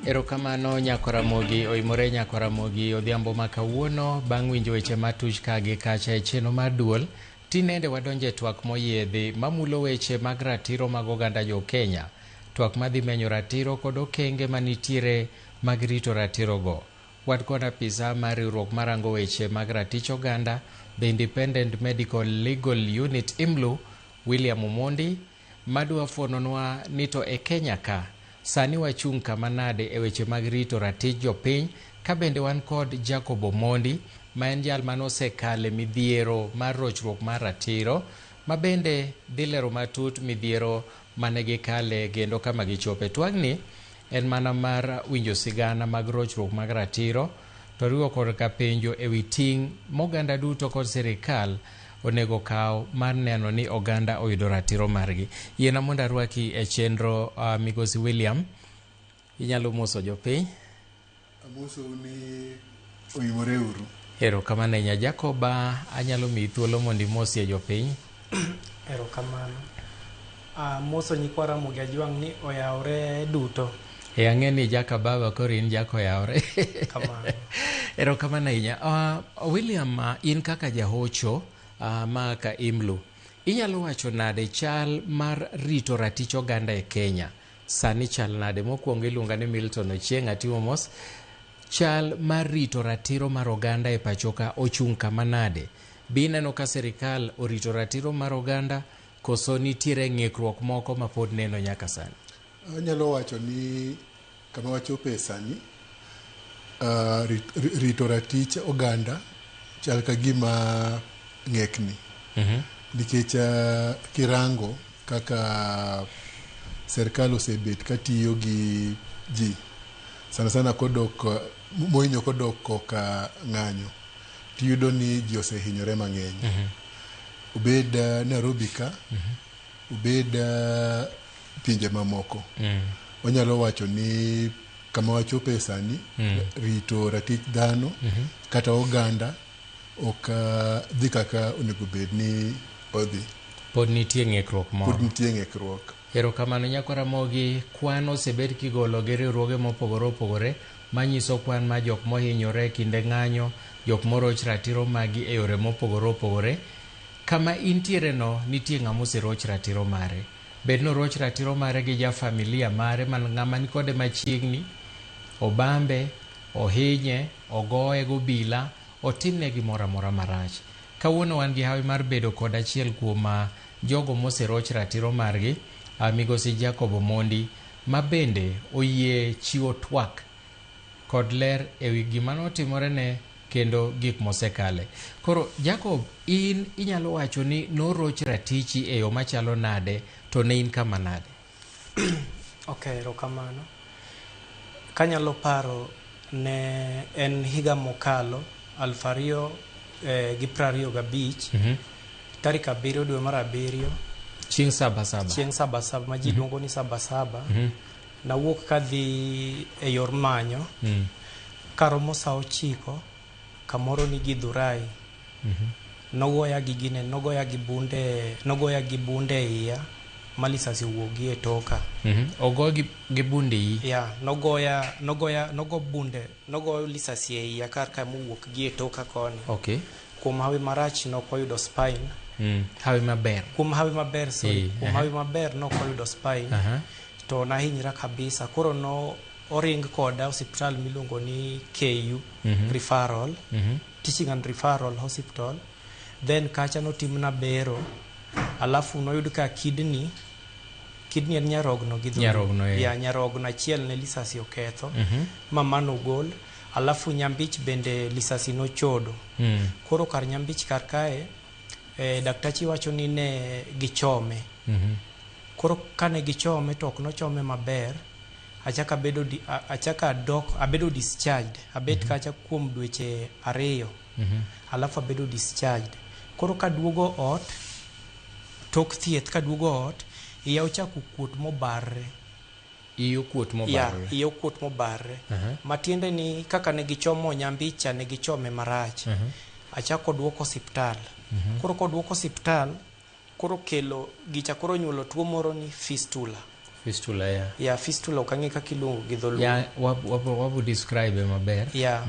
Erokamano Nyakoramogi, oimore Nyakoramogi odhiambo ma kawuono bang' winjo weche matuch ka gi kacha e chenro mar duol. Tinende wadonjo e twak moyiedhi mamulo weche mag ratiro mag oganda jo Kenya. Twak madhi menyo ratiro kod okenge manitiere mag rito ratirogo. Wan kod apisa mar riwruok marango weche mag ratich oganda, The Independent Medical Legal Unit IMLU, William Omondi, madwa fuononwa ni to e Kenya ka sani wachung' kama nade e weche mag rito ratich jopiny, ka bende wan kod Jacob Omondi ma en jal mane osekale midhiero mar rochruok mar ratiro, ma bende dhi lero matut midhiero mane gikale kendo kama gichope. Twagni en mana mar winjo sigana mag rochruok mag ratiro to riwo korka penjo e wi ting' moganda duto kod sirikal onego kaw mar neno ni oganda oyudo ratiro margi. Yiena mondo arwaki e chenro Migosi William. Inyalo moso jopiny. Amosou ni oimore uru. Erokamano ahinya. Jacob, anyalo miyi thuolo mondo imosie jopiny. Erokamano. Amoso nyikwa Ramogi Ajwang' ni oyawre duto. E ang'e ni Jaka baba koro in Jaka oyawre. Kamano. Erokamano ahinya. William, in kaka jahocho ma ka IMLU, inyalo wacho nade chal mar rito ratich oganda e Kenya? Sani chal nade? Mokwongo iluonga ni Milton Ochieng', atimo mos. Chal mar rito ratiro mar oganda e pachoka ochung' kama nade? Be ineno ka sirikal orito ratiro mar oganda koso nitiere ng'ikruok moko ma pod neno nyaka sani? Anyalo wacho ni kama wachope sani, rito ratich oganda chal ka gima ng'ekni. Nikech kirango kaka serikal osebet katiyo gi ji sana sana kodok mohinyo kodok koka ng'anyo, tiyudo ni ji osehinyore mang'eny. Obed Nairobi ka, obed pinje mamoko. Wanyalo wacho ni kama wachope sani, rito ratich dhano kata oganda ok dhi kaka onego bed ni odhi. Pod nitie ng'ikruok moro. Pod nitie ng'ikruok. Erokamano Nyakwa Ramogi, kwan osebed kigolo gi riwruoge mopogore opogore manyiso kwan mar jok mohinyore kinde ng'anyo, jok moroch ratiro magi e yore mopogore opogore. Kama intiere no, nitie ng'ama oseroch ratiro mare. Bed ni oroch ratiro mare gi ja familia mare, man ng'ama nikode machiegni, obambe, ohinye, ogoye gobila, otimne gimoro amora marach. Kawuono wan gi hawi mar bedo kod achiel kuom jogo moseroch ratiro margi, Migosi Jacob Omondi, ma bende oyie chiwo twak kod ler ewi gima notimorene kendo gik mosekale. Koro Jacob, in inyalo wacho ni noroch ratichi e yo machalo nade to ne in kama nade? Ok, erokamano. Kanyalo paro ne en higa mokalo 2025 tarik 7 dwe mar 7 Chieng' saba saba. Chieng' saba saba ma ji luongo ni saba saba. Nawuok kadhi e yor manyo. Karomo sa 9 kamoro ni Githurai. Nogoya gi gine, nogoya gi bunde, nogoya gi bunde e iya ma lisasi owuok gi e toka. Ogo gi bunde iyi? Ya, nogoya, nogoya, nogo bunde, nogo lisasi e iya kar ka mowuok gi e toka koni. Kuom hawi marach nok oyudo spine. Hawi maber. Kuom hawi maber, sorry. Kuom hawi maber nok oyudo spine. To nahinyra kabisa. Koro no oring koda osiptal miluongo ni KU Referral. Teaching and Referral Hospital. Then kacha notimna bero. Alafu noyud ka kidney en nyarogno gi dholuo. Nyarogno, eh. Ya, nyarogno achiel ne lisasi oketho. Ma mano ogol. Alafu nyambich bende lisasi nochodo. Koro kar nyambich kar kae, daktachi wacho ni ne gichome. Koro kane gichome to ok nochome maber. Achaka bedo di, achaka dok, abedo discharged. Abet kacha kuom dweche 2. Alafu abedo discharged. Koro kaduogo ot, tok thieth kaduogo ot, iya ochako kuot mobarre. Iyi okuot mobarre. Ya, iya okuot mobarre. Matiende ni kaka ne gichomo nyambicha ne gichome marach. Achako duoko osiptal. Koro koduoko osiptal, koro kelo gicha koro nyuolo tuo moro ni fistula. Fistula, yeah. Ya, fistula ok ang'e kaka iluongo gi dholuo. Yeah, wabu describe maber. Yeah.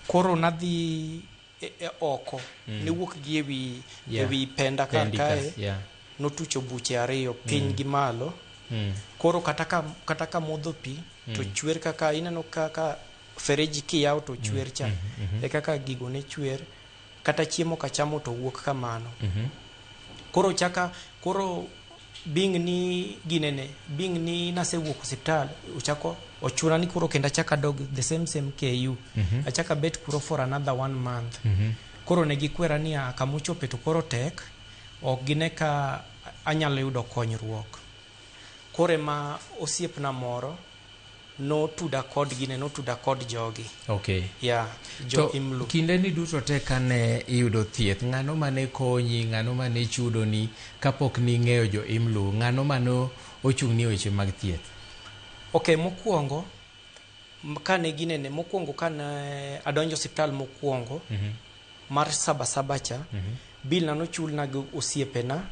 Koro nadhi e oko. Newuok gi ewi ewi penda kar Pendi ka, kae. Notucho buche ariyo, piny gi malo. Koro kata ka modho pi to chwer kaka ineno kaka fereji kiyawo to chwer cha. E kaka gigo ne chwer. Kata chiemo kachamo to wuok kamano. Koro chaka koro being ni ginene being ni nasewuok osiptal, ochako ochuna ni koro kendo achak adog the same KU. Achak abet kuro for another one month. Koro ne gikwera ni "Ah, kamochope to koro tek, ok gine ka anyalo yudo konyruok." Koro ema osiepna moro notuda kod gine, notuda kod jogi. Ya, jo To IMLU. Kinde ni duto te kane iyudo thieth, ng'ano mane konyi, ng'ano mane chudoni kapok ning'eyo jo IMLU, ng'ano mane ochung' ni weche mag thieth? Ok, mokwongo kane ginene mokwongo, kane adonjo osiptal mokwongo mar Sabasaba cha, bill na nochulna gi osiepena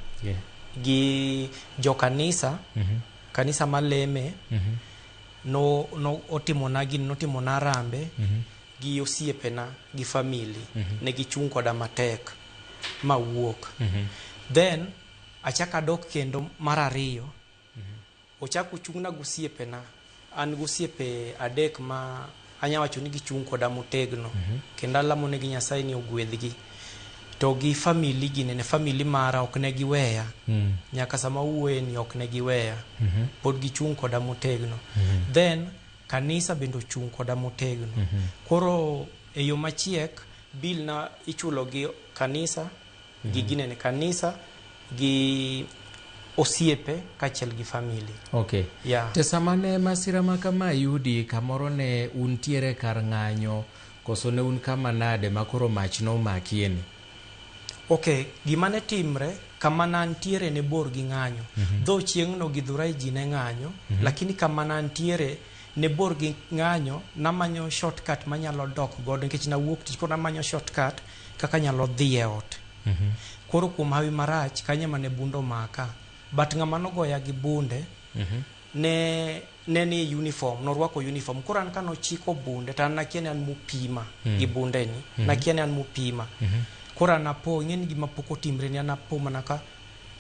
gi jokanisa, kanisa maleme. No otimona gini, notimona harambee gi osiepena gi family. Ne gichung' koda matek mawuok. Then achak adok kendo mar ariyo, ochak ochung'na gi osiepena. An gi osiepe adek ma anya wacho ni gichung' koda motegno, kendo alamo negi Nyasaye ni ogwedhgi. To gi family ginene, family mara ok ne giweya. Nyaka sama wuoye ni ok ne giweya, pod gichung' koda motegno. Then kanisa bende ochung' koda motegno. Koro e yo machiek, bill na ichulo gi kanisa gi ginene, kanisa gi osiepe kaachiel gi family. Yeah. To sama ne masira ma kama yudi, kamoro ne untiere kar ng'anyo koso ne un kama nade ma koro mach nomakieni? Ok, gima ne timre kama nantiere ne bor gi ng'anyo. Dho chieng'no Githurai ji ne ng'anyo, lakini kama nantiere ne bor gi ng'anyo. Namanyo shortcut manyalo dok godo nikech nawuok tich, koro namanyo shortcut kaka anyalo dhi e ot. Koro kuom hawi marach, kanyo ema ne bunde omaka. But ng'ama nogoya gi bunde ne ni e uniform, norwako uniform. Koro an kanochiko bunde to an nakia ni an mopima gi bunde ni. Nakia ni an mopima. Koro an apo, ing'e ni gima pok otimre ni, an apo mana ka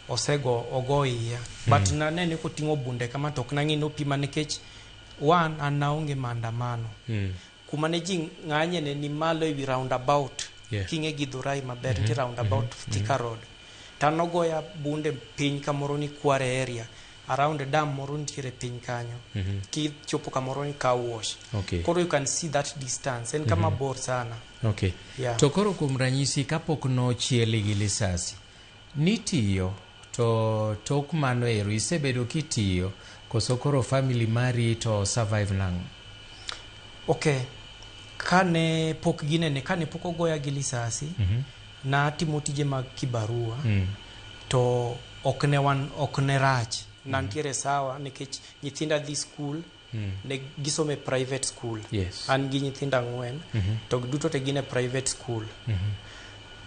osego ogo iya. But nanene koting'o bunde kama to ok nang'e ni opima, nikech one, an naonge maandamano. Kuma ne ji ng'anye ne ni malo ewi roundabout. King'e Githurai maber, nitie roundabout Thika Road. To an nogoya bunde piny kamoro ni Kware area. Around dam moro nitiere piny kanyo. Kichopo kamoro ni car wash. Koro you can see that distance. En kama bor sana. Yeah. To koro kuom ranyisi, kapok nochieli gi lisasi, nitiyo to tok mano ero isebedo kitiyo koso koro family mari to survive nang'o? Ok. Kane pok ginene, kane pok ogoya gi lisasi, natimo tije mag kibarua. To ok ne wan, ok ne rach. Nantiere sawa nikech nyithinda dhi school, ne gisomo e private school. An gi nyithindo 4, to duto te gin e private school.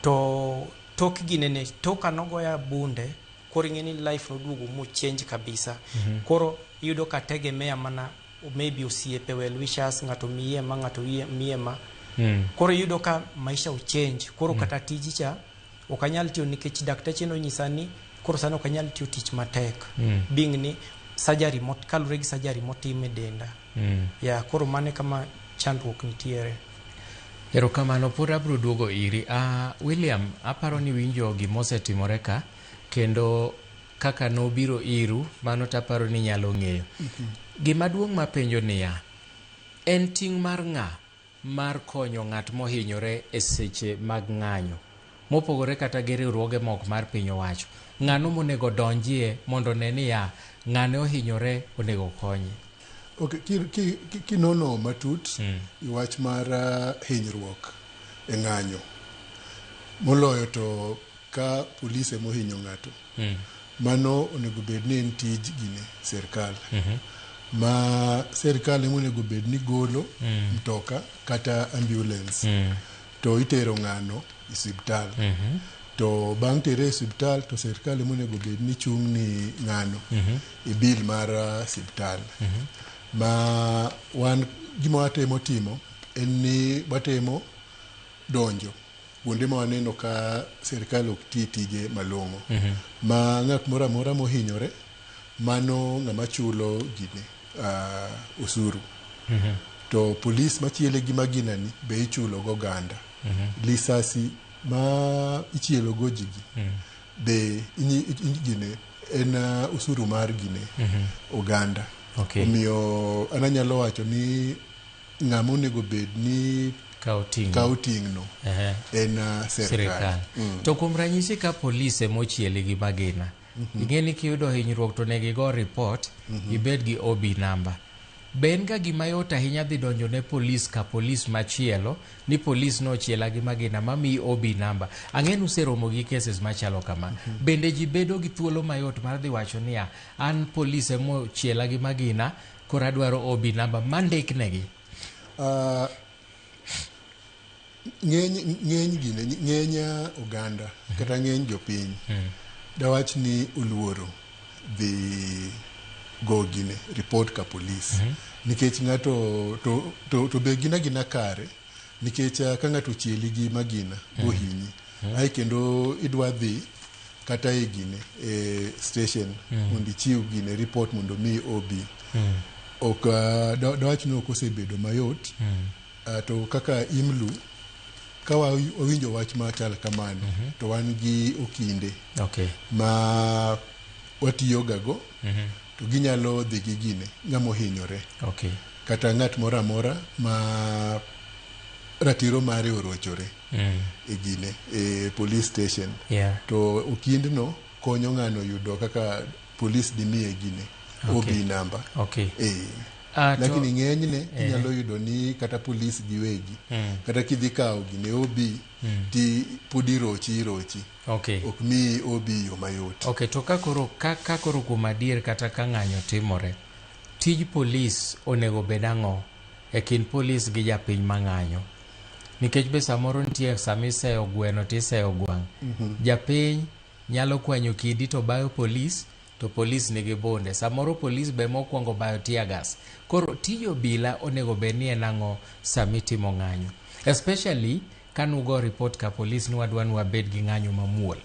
To tok ginene, tok kanogoya bunde, koro ing'e ni life noduogo mo change kabisa. Koro iyudo ka tegemea mana maybe osiepe, well wishers, ng'ato miye ma, ng'ato miye ma. Koro iyudo ka maisha ochange. Koro kata tiji cha ok anyal tiyo nikech dakteche nonyisa ni koro sani ok anyal tiyo tich matek. Being ni surgery mot, kaluwore gi surgery motim e denda. Ya, koro mano e kama chandruok nitiere. Erokamano, pod abiro duogo iri. William, aparo ni winjo gimosetimore ka, kendo kaka nobiro iru, mano taparo ni nyalo ng'eyo. Gima duong' mapenjo niya, en ting' mar ng'a mar konyo ng'at mohinyore e seche mag ng'anyo? Mopogore kata gi riwruoge moko mar piny owacho. Ng'ano monego donjie mondo ne niya, ng'ane ohinyore, onego konye? Ok, kinono matut i wach mar hinyruok e ng'anyo, moloyo to ka polise mohinyo ng'ato, mano onego bed ni en tij gine sirkal, ma sirkal ema onego bed ni golo mtoka kata ambulance to itero ng'ano e osiptal. To bang' tere e osiptal to sirkal ema onego bed ni chung' ni ng'ano e bill mar osiptal. Ma wan gima watemo timo en ni watemo donjo kuonde ma waneno ka sirkal ok ti tije malong'o. Ma ng'at moro amora mohinyore mano ng'ama chulo gine osuru. To polis machiele gi magina ni be ichulo goganda. Lisasi ma ichielo go ji gi be gine en osuru mar gine oganda. Omiyo an anyalo wacho ni ng'ama onego bed ni Kawo ting'. kawo ting'no en sirkal. Sirkal. To kuom ranyisi ka polis emochieli gi magina, ing'e ni kiyudo hinyruok to onego igo report, ibed gi OB number. Be en ga gima yot ahinya dhi donjo ne polis ka polis machielo ni polis nochiela gi magina mamiyi OB number. Ang'e ni useromo gi cases machalo kama. Bende ji bedo gi thuolo mayot mar dhi wacho niya, an polis emochiela gi magina, koro adwaro OB number mandiknegi. Ng'eny gine ng'eny oganda kata ng'eny jopiny dawach ni oluoro dhi go gine report ka polis nikech ng'ato to be gin agina kare nikech ka ng'ato ochieli gi magina bohinyi ae kendo idwa dhi kata e gine e station mondo ichiw gine report mondo mi OB ok dawach ni ok osebedo mayot. To kaka IMLU ka wawinjo wach machal kamano to wan gi okinde ma watiyoga go to ginyalo dhi gi gine ng'ama ohinyore kata ng'at moro amora ma ratiro mare orochore e gine e police station to okindno konyo ng'ano yudo kaka police dimiye gine OB number. Lakini ng'enyne inyalo yudo ni kata polis giwegi kata kidhi kawo gine OB ti pod irochi ok miyi OB yo mayot. Okay, to ka koro ka koro kuom adier kata ka ng'anyo timore, tij polis onego bed ang'o e kind polis gi japiny mang'anyo? Nikech be samoro nitie sama iseyo gweno to iseyo gwang'. Japiny nyalo kwanyo kidi to bayo polis, to polis nigi bunde. Samoro polis be mokwongo bayo tear gas. Koro tij obila onego bed ni en ang'o sama itimo ng'anyo? Especially kanugo report ka polis ni wadwa ni wabed gi ng'anyo mamuol.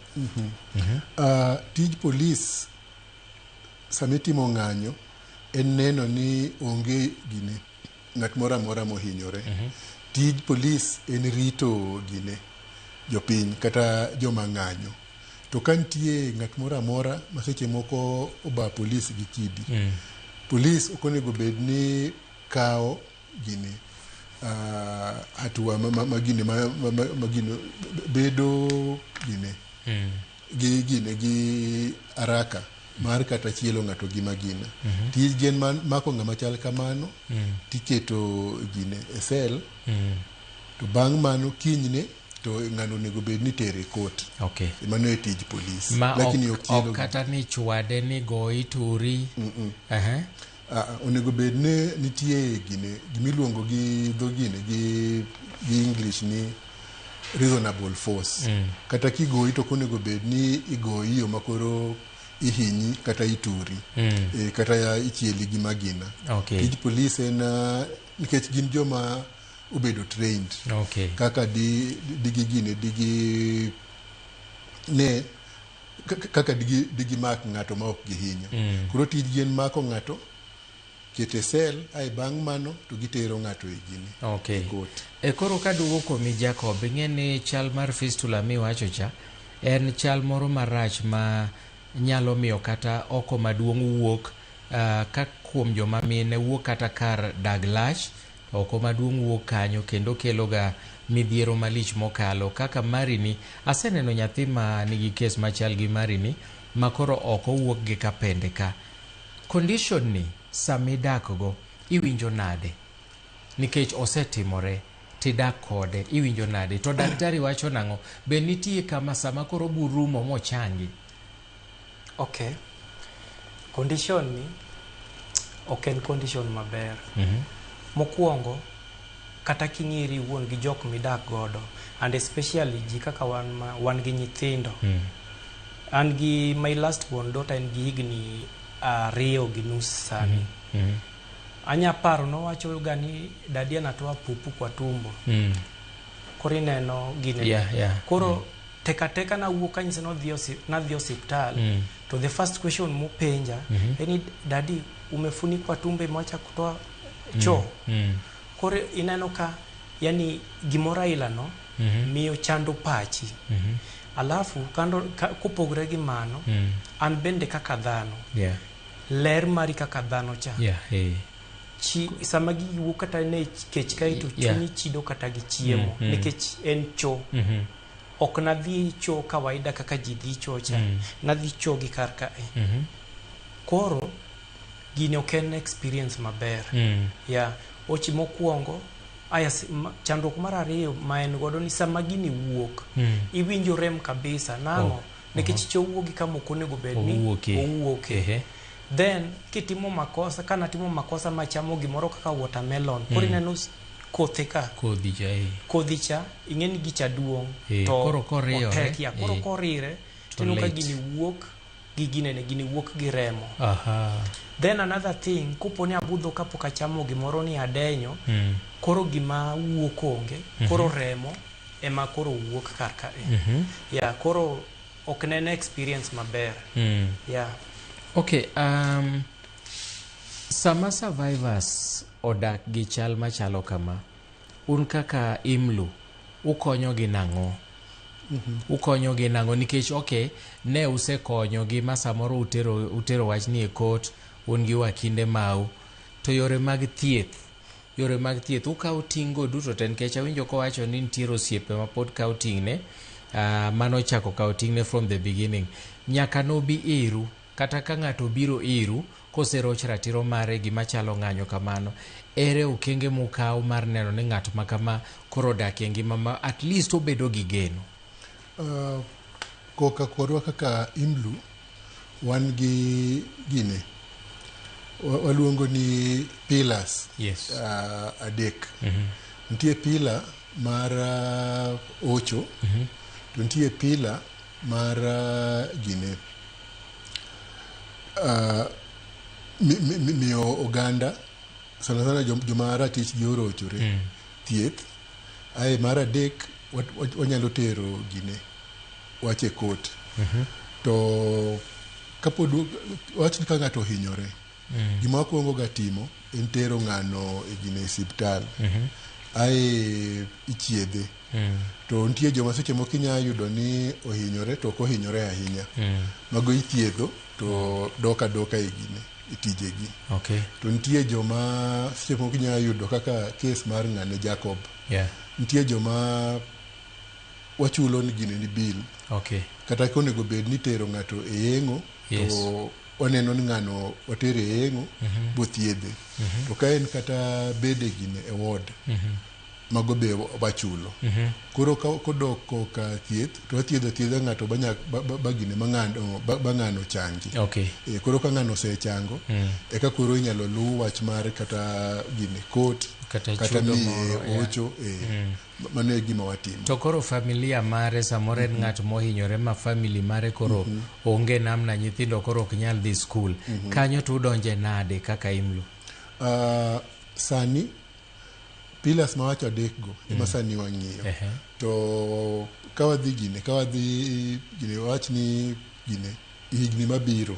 Tij polis sama itimo ng'anyo en neno ni onge gine ng'at moro amora mohinyore. Tij polis en rito gine jopiny kata joma ng'anyo. To ka nitie ng'at moro amora ma seche moko oba polis gi kidi, polis ok onego bed ni kawo gine hatua ma gine ma gine bedo gine gi gine gi haraka mar kata chielo ng'ato gi magina. Tijgi en mako ng'ama chal kamano tiketo gine e sel to bang' mano kinyne to ng'ano onego bed ni tere court. Mano e tij polis. Lakini ok kata ni chwade ni goyi turi. Onego bed ni nitie gine gimiluongo gi dho gine gi English ni reasonable force. Kata kigoyi to ok onego bed ni igoyi yo makoro ihinyi kata ituri kata ichieli gi magina. Tij polis en nikech gin joma obedo trained. Kaka digi gine digi ne kaka digi mak ng'ato ma ok gihinyo. Koro tijgi en mako ng'ato kete sel ae bang' mano to gitero ng'ato e gine. Court. E koro kaduogo kuomi Jacob, ing'e ni chal mar fistula miwacho cha en chal moro marach ma nyalo miyo kata oko maduong' wuok ka kuom joma mine wuok kata kar dag lach, oko maduong' wuok kanyo kendo kelo ga midhiero malich mokalo kaka marini. Aseneno nyathi ma nigi kes machal gi marini ma koro oko wuok gi kapende ka. Condition ni samidak go iwinjo nade? Nikech osetimore tidak kode iwinjo nade? To daktari wacho nang'o? Be nitie kama sama koro burumo mochangi? Okay. Condition ni ok en condition maber. Mokwongo Kata king'iri iwuon gi jok midak godo, and especially ji kaka wan ma wan gi nyithindo. An gi my last born daughter en gi higni 2.5 sani. Anya paro nowacho ga ni daddy anatoa pupu kwa tumbo. Koro ineno gine. Koro teka teka nawuok kanyise nadhi osiptal. To the first question mopenja en ni, "Daddy, umefunikwa tumbo, imewacha kutoa choo?" Koro ineno ka yani gimoro aila no miyo chando pachi. Alafu kando kopogore gi mano, an bende kaka dhano, ler mari kaka dhano cha, chi sama gigi wuok kata ne kech kae to chunyi chido kata gi chiemo nikech en choo. Ok nadhi choo kawaida kaka ji dhi choo cha. Nadhi choo gi kar kae. Koro gini ok en experience maber. Yeah. Ochi mokwongo aya chandruok mar ariyo ma en godo ni sama gini wuok, iwinjo rem kabisa nang'o? Oh. Nikech choo wuok gi kama ok onego bed ni owuokie. Owuoke. Then kitimo makosa, ka natimo makosa machamo gimoro kaka watermelon, koro ineno kothe ka. Kodhi cha. Kodhi cha, ing'e ni gicha duong'. To koro koriyore, otek ya koro korire to tineno ka lit. Gini wuok gi ginene, gini wuok gi remo. Then another thing, kopo ni abudho kapok achamo gimoro ni adenyo, koro gima wuok onge, koro remo ema koro wuok kar kae. Yeah, koro ok ne en experience maber. Yeah. Okay, sama survivors odak gi chal machalo kama, un kaka IMLU, ukonyogi nang'o? Ukonyogi nang'o? Nikech okay, ne usekonyogi ma samoro utero wachni e court, un gi wakinde mau, to yore mag thieth ukawo ting' go duto te, nikech awinjo kowacho ni nitiere osiepe ma pod kawo ting'ne, manochako kawo ting'ne from the beginning nyaka nobi iru. Kata ka ng'ato obiro iru koseroch ratiro mare, gima chalo ng'anyo kamano, ere okenge mukawo mar neno ni ng'at ma kama koro odak e ngima ma at least obedo gi geno? Koka korwa kaka IMLU, wan gi gine waluongo ni pillars adek. Nitie pillar mar ocho, to nitie pillar mar gine miyo oganda, sana sana joma ratichgi orochore, thieth. Ae mar adek, wanyalo tero gine wach e court. To kapod wach ni ka ng'ato ohinyore, gima wakwongo ga timo en tero ng'ano e gine, e siptal, ae ichiedhe. To nitie joma seche moko inya yudo ni ohinyore to ok ohinyore ahinya, mago ithiedho to dok adoka e gine, e tijegi. To nitie joma seche moko inya yudo kaka case mar ng'ane Jacob, nitie joma wachulo ni gine ni bill, kata konego bed ni tero ng'ato e yeng'o, to waneno ni ng'ano watere e yeng'o bothiedhe. To ka en kata bede gine e ward, mago be wachulo. Koro kodok koka thieth, to wathiedho athiedha ng'ato ba gine ba ng'ano changi. E, koro ka ng'ano osechango, eka koro inyalo luw wach mar kata gine court, kata kata chudo miye moro, yeah. ocho e. Mano e gima watimo. To koro familia mare, samoro en ng'at mohinyore ma family mare koro onge namna, nyithindo koro ok nyal dhi skul, kanyo to udonje nade kaka IMLU? Sani pillars mawacho adek go ema sani wang'iyo. To ka wadhi gine wach ni gine higni mabiro,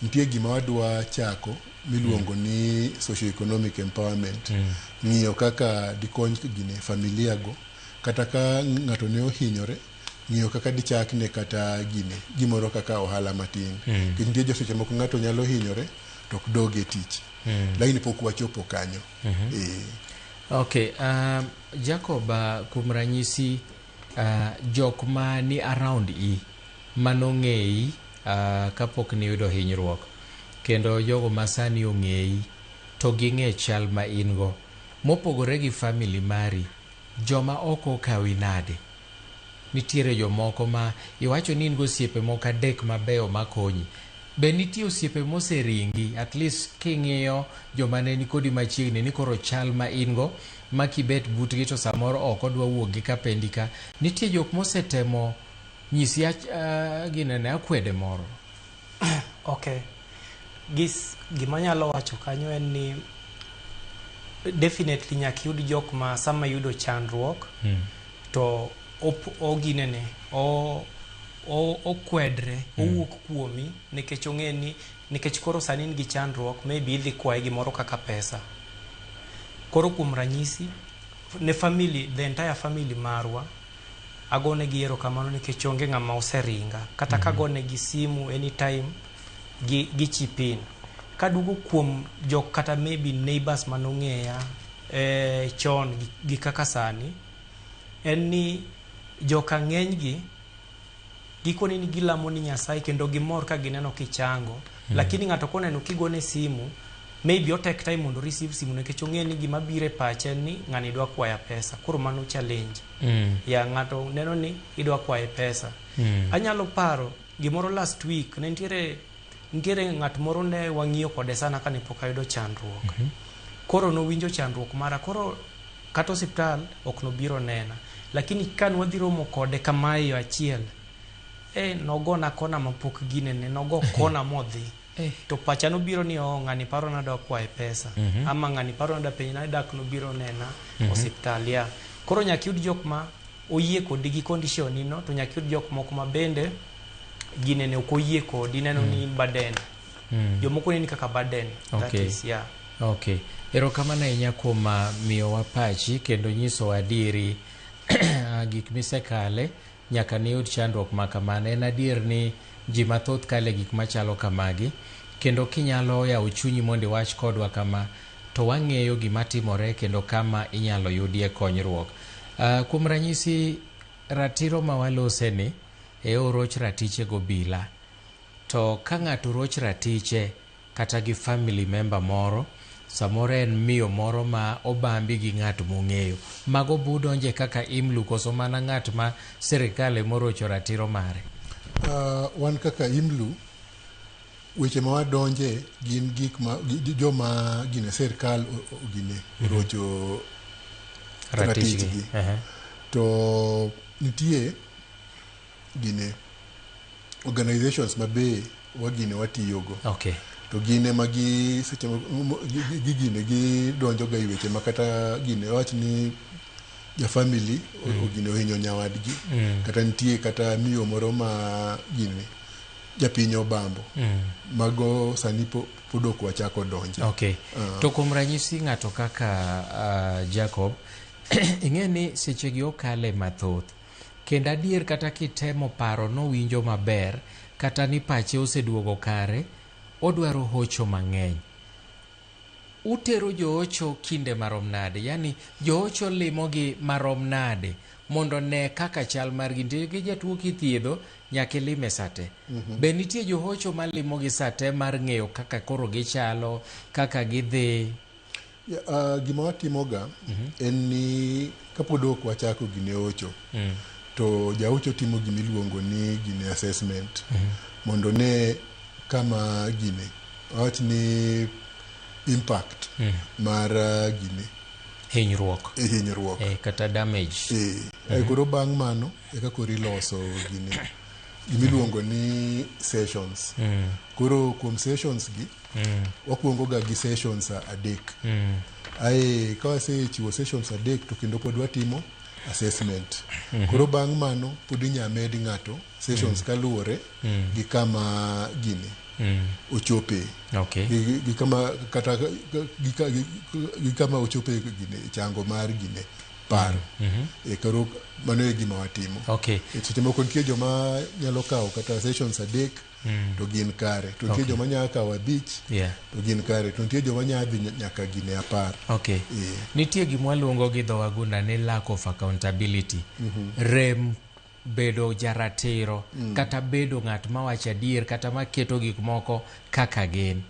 nitie gima wadwa chako miluongo ni socio-economic empowerment, ng'iyo kaka dikony gine familia go, kata ka ng'ato ne ohinyore, ng'iyo kaka dichakne kata gine gimoro kaka ohala matin, nikech nitie jo seche moko ng'ato nyalo hinyore to ok dog e tich, lakini pok wachopo kanyo. Eh. Okay, Jacob, kuom ranyisi, jok ma ni around i manong'eyi kapok niyudo hinyruok, kendo jogo ma sani ong'eyi to ging'e chal ma in go mopogore gi family mari, joma ok okawi nade? Nitiere jomoko ma iwacho ni in gosiepe moko adek mabeyo makonyi. Be nitie osiepe moseringi? At least king'iyo joma ne nikodi machiegni ni koro chal ma in go. ma kibet butgi to samoro ok odwa wuok gi kapendi ka. Nitie jok mosetemo nyisi ginene akwede moro. Okay. Gima anyalo wacho kanyo en ni definitely nyaka iyud jok ma sama iyudo chandruok to oginene okwedre owuok kuomi nikech ong'e ni nikech koro sani in gi chandruok, maybe idhi kwaye gimoro kaka pesa. Koro kuom ranyisi ne family, the entire family marwa, agonegi erokamano nikech onge ng'ama oseringa kata kagonegi simu anytime gi chip in. Kaduogo kuom jok kata maybe neighbors manong'eya chon gi kaka sani, en ni joka ng'eny gi gikone ni gilamo ni Nyasaye kendo gimor ka gineno kichango. Lakini ng'ato koneno kigone simu, maybe o take time mondo receive simu nikech ong'e ni gima biro e pache en ni ng'ani dwa kwaya pesa. Koro mano challenge. Ya ng'ato neno ni idwa kwaye pesa. Anyalo paro gimoro last week ne nitiere ng'at moro ne wang'iyo kode sana kane pok ayudo chandruok. Koro nowinjo chandruok mara, koro kata osiptal ok nobiro nena. Lakini ka nwadhi romo kode kamae yo achiel, nogona kona mapok ginene, nogo kona modhi. To pacha nobiro ni oh, ng'ani paro nadwa kwaye pesa. Ama ng'ani paro nadwa penje na dak nobiro nena osiptal ya. Koro nyaka iyud jok ma oyie kodi gi condition ni no, to nyaka iyud jok moko ma bende ginene ok oyie kodi, neno ni in burden. Jomoko neni kaka burden. That is, yeah. Okay. Erokamano ahinya kuom miyowa pachi kendo nyisowa adieri gik misekale nyaka niyud chandruok ma kamano. En adier ni ji mathoth kale gik machalo kamagi, kendo kinyalo yawo chunyi mondo iwach kodwa kama, to wang'eyo gima timore kendo kama inyalo yudie konyruok. Kuom ranyisi, ratiro ma walose ni e oroch ratiche gobila. To ka ng'ato roch ratiche kata gi family member moro, samoro en miyo moro ma obambi gi ng'at mong'eyo, mago budonje kaka IMLU koso mana ng'at ma sirikal emorocho ratiro mare? Wan kaka IMLU, weche ma wadonje gin gik ma joma gine sirikal gine orocho ratichgi. To nitie gine organizations ma be wagine watiyogo. To gine ma gi seche gi gine gidonjo ga e weche ma kata gine wach ni ja family ogine ohinyo nyawadgi, kata nitie kata miyo moro ma gine japiny obambo. Mago sani pod ok wachako donje. To kuom ranyisi ng'ato kaka Jacob, ing'e ni sechegi okale mathoth, kendo adier kata kitemo paro nowinjo maber, kata ni pache oseduogo kare, odwaro hocho mang'eny. Utero joocho kinde marom nade? Yani joocho limogi marom nade mondo ne kaka chal margi? Nitie jatuo kithiedho nyaka ilime sate. Be nitie johocho malimogi sate mar ng'eyo kaka koro gichalo, kaka gidhi? Gima watimoga en ni kapod ok wachako gine hocho, to jahocho timo gima iluongo ni gine assessment, mondo ne kama gine wach ni impact mar gine hinyruok, hinyruok kata damage. Koro bang' mano eka koro iloso gine gimiluongo ni sessions. Koro kuom sessions gi wakuongo ga gi sessions 3. Ae ka wasechiwo sessions 3 to kendo pod watimo assessment. Koro bang' mano pod inya med ng'ato sessions kaluwore gi kama gine ochope. Gi kama kata gi kama ochope gine chango mar gine paro. Koro mano e gima watimo. Seche moko nitie joma nyalo kawo kata sessions 3 to gin kare. To nitie joma nyalo kawo 5 to gin kare. To nitie joma nyalo dhi nyaka gine 10. Nitie gima waluongo gi dho wagunda ni lack of accountability. Rem bedo jaratiro, kata bedo ng'at mawacho adier, kata maketo gik moko kaka gin.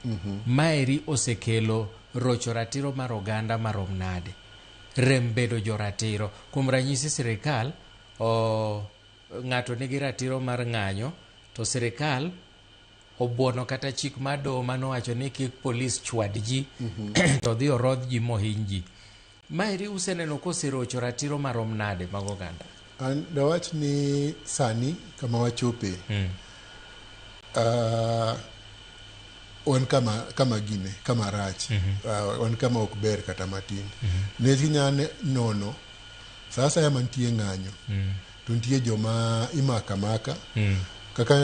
Maeri osekelo rocho ratiro mar oganda marom nade? Rem bedo joratiro. Kuom ranyisi sirikal, ng'ato nigi ratiro mar ng'anyo, to sirikal obuono kata chik mar doho manowacho ni kik polis chwad ji, to dhi orodh ji mohiny ji. Maeri useneno koserocho ratiro marom nade mag oganda? An dawach ni sani kama wachope wan kama gine kama rach, wan kama ok ber kata matin. Nikech inya nono sa asaya mantie ng'anyo to nitie joma imako amaka kaka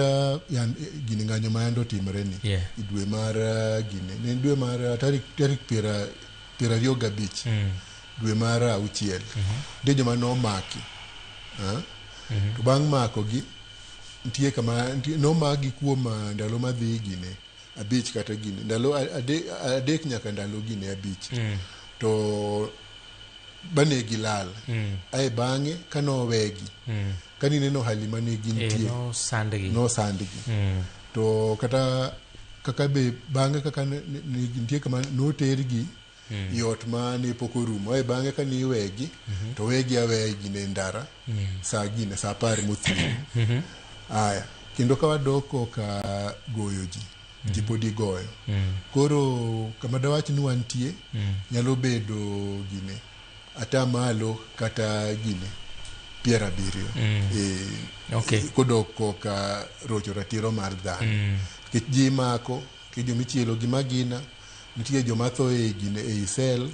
gini ng'anyo ma yande otimre ni e dwe mar gine ne dwe mar tarik 25 dwe mar 6 nitie joma nomaki. To bang' makogi nitie kama nomaki kuom ndalo madhi gine 5 kata gine ndalo 3 nyaka ndalo gine 5 to bane gilal. Ae bang'e kanowegi kanineno hali mane gintie nosandgi. To kata kaka be bang'e kaka nitie kama notergi i ot ma ne pok orumo. Ae bang'e ka niwegi to wegi aweya gine ndara sa gine sa 10 mothiewo. Aya kendo ka wadok koka goyo ji ji pod igoyo. Koro kama dawach ni wantie nyalo bedo gine 70 kata gine 70. Kodok koka rocho ratiro mar dhano. Nikech ji mako, nitie joma ichielo gi magina, nitie joma tho e gine ei sel,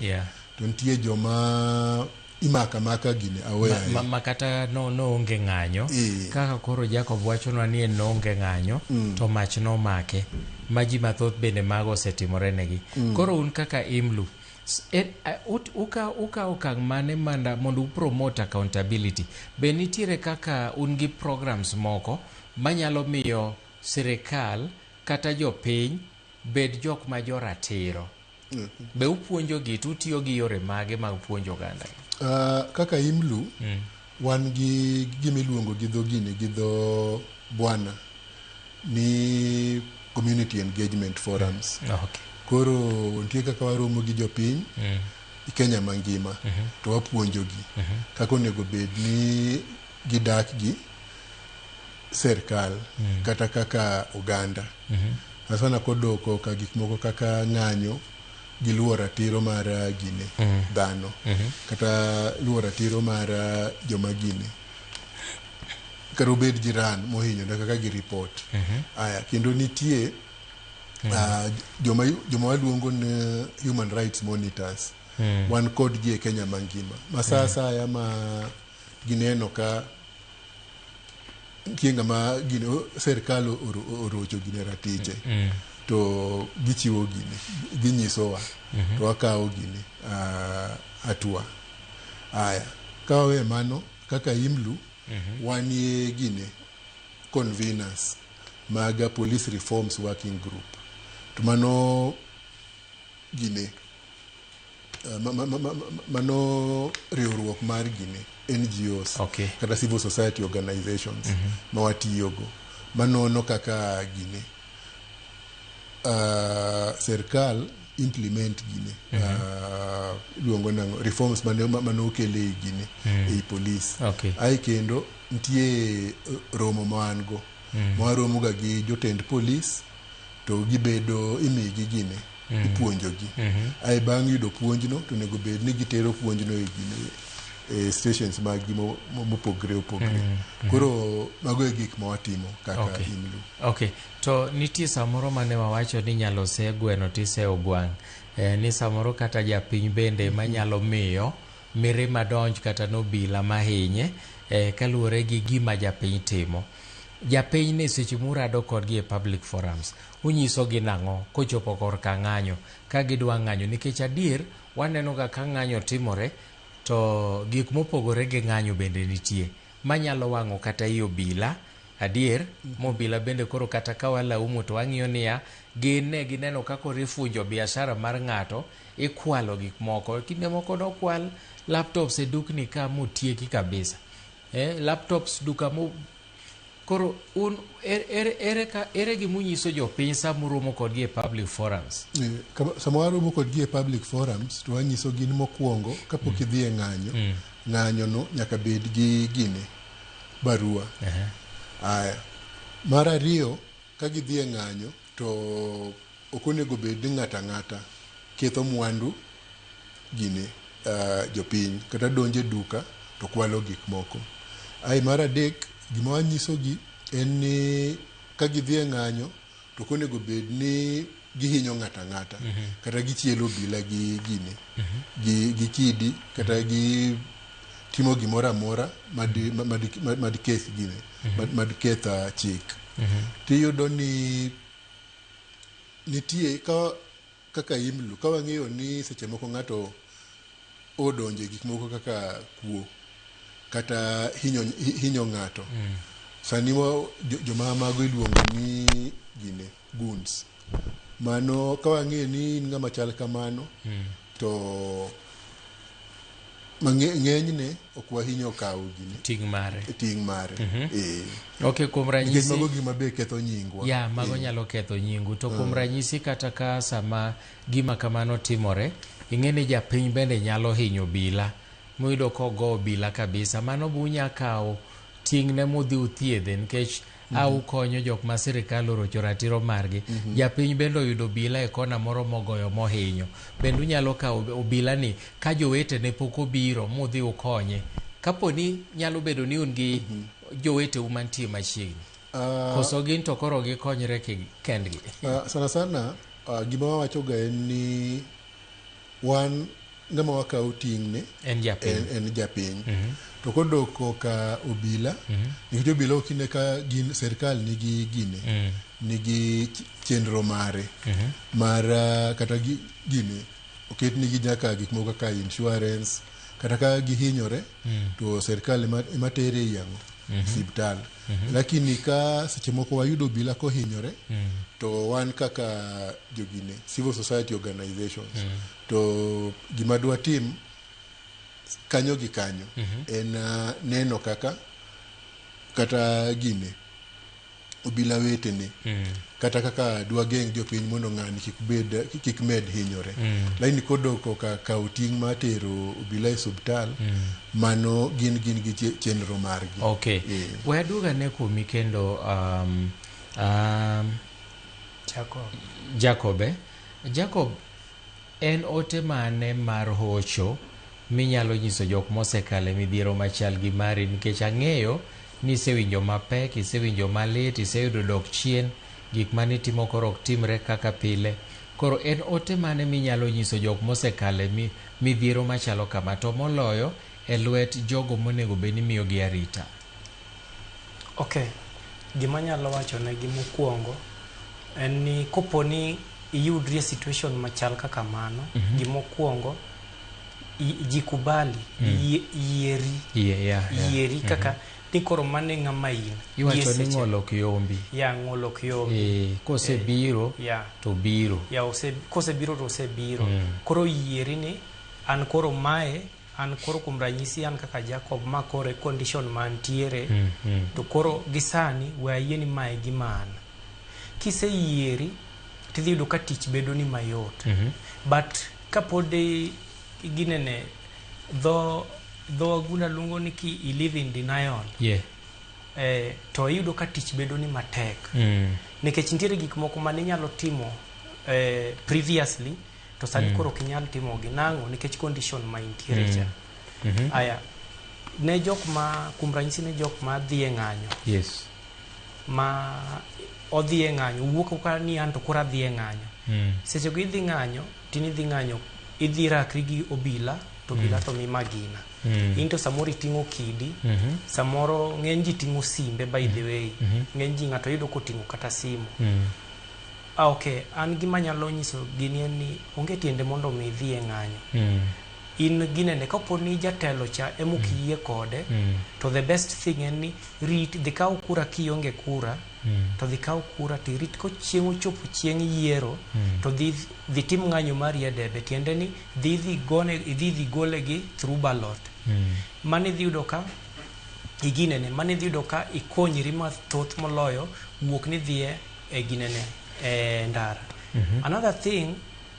to nitie joma imako amaka gine aweya. Ma kata no onge ng'anyo. Kaka koro Jacob wachonwa ni en noonge ng'anyo to mach nomake ma ji mathoth bende mago osetimore negi. Koro un kaka IMLU uka okang' mane mondo upromote accountability? Be nitiere kaka un gi programs moko manyalo miyo sirikal kata jopiny bed jok ma joratiro? Be upuonjogi to utiyo gi yore mage mag puonjo oganda? Kaka IMLU wan gi gimiluongo gi dho gine gi dho bwana ni community engagement forums. Koro nitie kaka waromo gi jopiny i Kenya mangima to wapuonjogi kaka onego bed ni gidak gi serikal kata kaka oganda. Sana kodok ka gik moko kaka ng'anyo gi luwo ratiro mar gine dhano kata luwo ratiro mar joma gine kata obed jiran mohinyore kaka gi report. Aya kendo nitie joma waluongo ni human rights monitors. Wan kodgi e Kenya mangima ma sa asaya ma gineno ka nitie ng'ama gine serikal orocho gine ratiche to gichiwo gine ginyisowa to wakawo gine hatua. Aya ka wawe mano kaka IMLU wanie gine conveners mag Police Reforms Working Group. To mano gine mano riwruok mar gine NGOs kata civil society organizations ma watiyogo manono kaka gine serikal implement gine iluongo nang'o reforms mane okel ei gine ei police. Ae kendo nitie romo ma wan go ma waromo ga gi jotend police to gibedo imigi gine ipuonjogi. Ae bang' yudo puonjno to onego bed ni gitero puonjno e gine e stations mag gi mopogre opogre. Koro mago e gik ma watimo kaka IMLU. To nitie samoro mane wawacho ni inyalo see gweno tiseyo gwang'. Ni samoro kata japiny bende manyalo miyo mirima donj kata nobila mahinye kaluwore gi gima japiny timo. Japiny ni seche murado kodgi e public forums, unyisogi nang'o kochopo korka ng'anyo ka gidwa ng'anyo? Nikech adier waneno ga ka ng'anyo timore to gik mopogore gi ng'anyo bende nitie manyalo wang'o kata i obila. Adier mobila bende koro kata ka walaumo to wang'iyo niya gin ne gineno kaka ifunjo biashara mar ng'ato, ikwalo gik moko. Kinde moko nokwal laptops e dukni ka motieki kabisa. Laptops duka mo. Koro un ere gimunyiso jopiny sama uromo kodgi e public forums? Sama waromo kodgi e public forums to wanyiso gin mokwongo kapok idhi e ng'anyo, ng'anyo no nyaka bed gi gine barua. Aya. Mar ariyo, ka gidhi e ng'anyo to ok onego bed ni ng'ato ang'ata ketho mwandu gine jopiny kata donjo e duka to kwalo gik moko. Ai mar adek, gima wanyisogi en ni ka gidhi e ng'anyo to ok onego bed ni gihinyo ng'ato ang'ata kata gichielo obila gi gine gi kidi kata gi timo gimoro amora madiketh gine madiketh chik. Tiyudo ni nitie ka kaka IMLU ka wang'eyo ni seche moko ng'ato odonjo e gik moko kaka kuo kata hinyo ng'ato. Sani joma mago iluongo ni gine goons. Mano ka wang'eyo ni in ng'ama chal kamano to ng'enyne ok wahinyo kawo gine ting' mare. Ting' mare. Ok, kuom ranyisi mago gima be ketho nyingwa. Ya, mago nyalo ketho nyingu. To kuom ranyisi kata ka sama gima kamano timore, ing'e ni japiny bende nyalo hinyo obila. Muyudo kogo obila kabisa. Mano bunya kawo ting'ne modhi uthiedhe nikech au konyo jok ma sirikal orocho ratiro margi. Japiny bende oyudo obila e kona moro mogoyo mohinyo. Bende unyalo kawo obila ni ka jowetene pok obiro mudhi ukonye. Kapo ni nyalo bedo ni un gi joweteu mantie machiegni. Koso gin to koro gikonyre kendgi. Sana sana gima wawacho ga en ni wan ng'ama wakawo ting'ne en japiny. En japiny. To kodok ka obila, nikech obila ok ine ka gin sirkal nigi gine, nigi chenro mare mar kata gine oket nigi nyaka gik moko kaka insurance kata ka gihinyore to sirkal ema tere e yang'o osiptal. Lakini ka seche moko wayudo obila kohinyore to wan kaka jogine civil society organizations to gima dwatim kanyo gi kanyo en neno kaka kata gine obila wetene kata kaka dwageng' jopiny mondo ng'ani kik med hinyore. Lakini kodok ka kawo ting' mar tero obila e osiptal mano gin gi chenro margi. Okay. We aduog ane kuomi kendo Jacob. Jacob, en ote mane mar hocho minyalo nyiso jok mosekale midhiero machal gi mari, nikech ang'eyo ni isewinjo mapek, isewinjo malit, iseyudo dok chien, gik manitimo koro ok timre kaka pile. Koro en ote mane minyalo nyiso jok mosekale midhiero machalo kama, to moloyo e lwet jogo monego bed ni miyogi arita? Okay, gima anyalo wacho negi mokwongo en ni kopo ni iyudri e situation machal kaka mano, gimokwongo jikubali, yieri. Yieri kaka ni koro mano e ng'ama in. Iwacho ni ng'olo ok yombi. Ya, ng'olo ok yombi. Kosebiro to biro. Ya, kosebiro to osebiro. Koro yieri ni an koro mae, an koro kuom ranyisi an kaka Jacob ma koro e condition mantiere, to koro gi sani we ayie ni mae gima an. Kiseyieri tidhi yudo ka tich bedo ni mayot. But kapod ginene dho wagunda luongo ni ki i live in denial. To iyudo ka tich bedo ni matek. Nikech nitiere gik moko mane inyalo timo previously to sani koro ok inyal timogi. Nang'o? Nikech condition ma intiere cha. Aya, ne jok ma kuom ranyisi ne jok ma dhi e ng'anyo. Ma odhi e ng'anyo, wuok ka ni an to koro adhi e ng'anyo. Seche go idhi ng'anyo, tinidhi ng'anyo, idhi rakri gi obila, to obila to mi magina. In to samoro iting'o kidi, samoro ng'eny ji ting'o simbe by the way. Ng'eny ji ng'ato yudo koting'o kata simu. Okay, an gima anyalo nyiso gini en ni onge tiende mondo mi idhi e ng'anyo. In ginene kapo ni jatelo cha ema ok iyie kode, to the best thing en ni rit dhi kaw kura kionge kura, to dhi kaw kura tirit ko chieng' ochopo chieng' yiero, to dhi tim ng'anyo mari e debe, tiende ni dhi gone dhi gole gi through ballot. Mano idhi yudo ka iginene, mano idhi yudo ka ikonyri mathoth moloyo wuok ni dhiye e ginene e ndara. Another thing,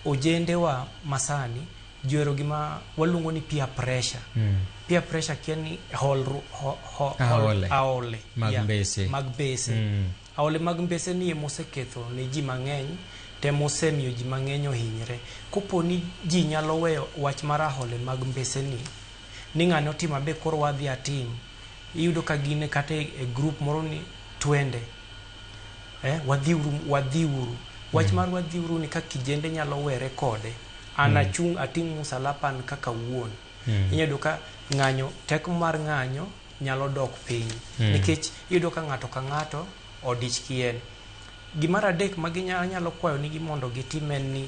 ojendewa masani johero gima waluongo ni peer pressure. Peer pressure kia ni aole. Aole mag mbese. Mag mbese. Aole mag mbese ni emoseketho ne ji mang'eny Temo osemiyo ji mang'eny ohinyre. Kopo ni ji nyalo weyo wach mar ahole mag mbeseni, ni ng'ane otimo abe koro wadhi atim. Iyudo ka gin kata e group moro ni twende. Wadhiuru, wadhiuru. Wach mar wadhiuru ni ka kijende nyalo were kode. An achung' ating' musalaba an kaka wuon. Inyalo yudo ka ng'anyo, teko mar ng'anyo nyalo dok piny. Nikech iyudo ka ng'ato ka ng'ato odich kien. Gimar adek ma anyalo kwayo nigi mondo gitim en ni